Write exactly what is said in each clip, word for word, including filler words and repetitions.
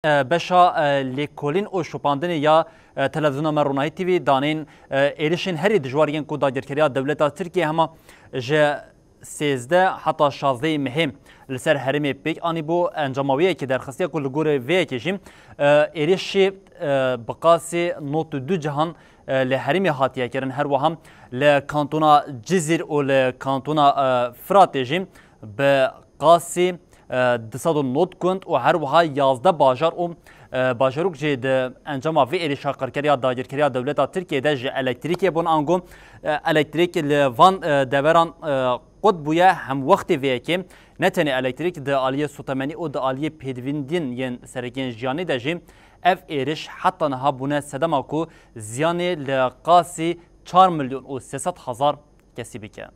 E, beşa, e, lêkolîn û şopandinê ya, e, televîzyona me Ronahî T V danên, e, êrişên herî dijwar yên ku dagirkeriya dewleta Tirkiyê hema ji sêzdeh heta şazdeh mehê li ser herêmê pêk anîbû. Encama wê yekê derxistiye ku li gorî vê yekê jî, e, êrişî, e, bi qasî nod û du cihan, e, li herêmê hatiye kirin. Her wiha li kantona Cizîr û li kantona, e, Firatê jî bi qasî, e, du sed û nod gund û her wiha yazdeh bajar û, e, bajarok jî di encama vê êrişa qirkeriya dagirkeriya dewleta Tirkiyê de ji elektrîkê bûn ango, e, elektrîk li van, e, deveran, e, qut bûye. Hem wextê vê yekê ne tenê elektrîk, di aliyê sotemenî û di aliyê pêdivîndin yên serekiyên jiyanê de jî ev êriş heta niha bûne sedema ku ziyanê li qasî çar milyon û sê sed hezar kesî bike.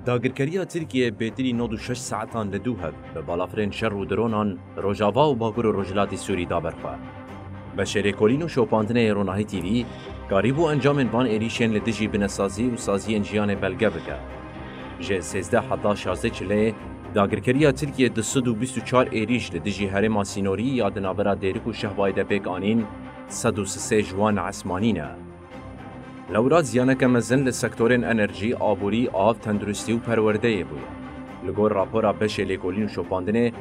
Dagirkeriya Tirkiyê bêtirî nod û şeş saetan li dû heb bi balafirên şer û dronan Rojava û Bakur û Rojhilatê Sûrî da ber xwe. Beşê lêkolîn û şopandinê yê Ronahî T V karîbû encamên van êrîşên li dijî binesazî û saziyên jiyanê belge bike. Ji sêzdeh heta şazdeh çileyê dagirkeriya Tirkiyê du sed û bîst û çar êrîş li dijî herêma sînorî ya di navbera Dêrik û Şehbayê de pêk anîn, sed û sisê ji wan esmanî ne. Lewra ziyaneke mezin li sektorên enerjî, aborî, av, tenduristî û perwerdeyê bûye. Li gor rapora beşê lêkolîn û şopandinê,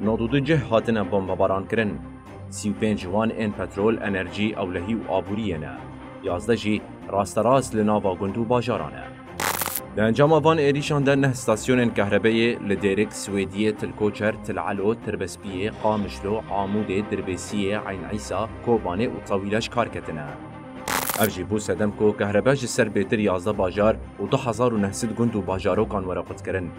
nod û du cih hatine bombebarankirin. Sî û pênc ji wan ên petrol, enerjî, ewlehî û aboriyê ne. Yazdeh jî rasterast li nava gund û bajaran e. Di encama van êrîşan de neh stasyonên kehrebeyê li Dêrik, Swêdiyê, Til Koçer, Til Elo, Tirbespiyê, Qamişlo, Amûdê, Dirbêsiyê, Eyn Îsa, Kobanê û Tewîle ji kar ketine. Ev jî bû sedem ku kehrebe ji ser bêtir yazdeh bajar û du hezar û neh sed gund û bajarokan were qutkirin.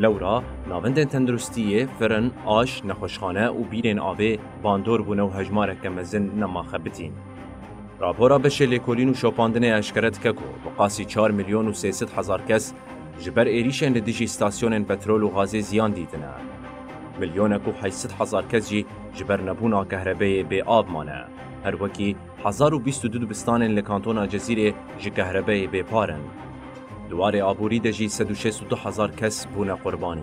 Lewra navendên tenduristiyê, firin, aş, nexweşxane û bîrên avê bandor bûne û hejmareke mezin nema xebitîn. Rapora beşê lêkolîn û şopandinê eşkere dike ku bi qasî çar milyon û sê sed hezar kes ji ber êrîşên li dijî stasyonên petrol û gazê ziyan dîtine. Milyonek û heşt sed hezar kes jî ji ber nebûna kehrebeyê bê av mane. Her wekî hezar û bîst û du dibistanên li kantona Cezîrê ji kehrebeyê bêpar in. Di warê aborî de jî sed û şêst û du hezar kes bûne qurbanî.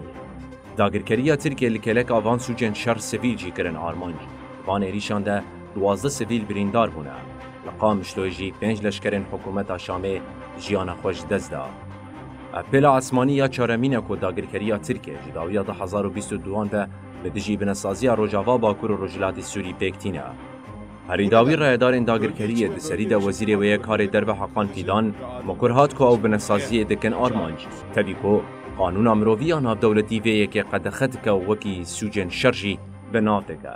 Dagirkeriya Tirkiyê li kêleka van sûcên şer sivîl jî kirin armanc. Di van êrîşan de duwazdeh sivîl birîndar bûne. Li Qamişloyê jî pênc leşkerên hikûmeta Şamê jiyana xwe ji dest da. Ev pêla esmanî ya çaremîn e ku dagirkeriya Tirkiyê ji dawiya du hezar û bîst û duan de li dijî binesaziya Rojava, Bakur û Rojhilatê Sûrî pêk tîne. Herî dawî rayedarên dagirkeriyê di serî de Wezîrê wê yê karê derve Hakan Fîdan mikur hat ku ew binesaziyê dikin armanc. Tevî ku qanûna mirovî ya navdewletî vê yekê qedexe dike û wekî sûcên şer jî bi nav dike.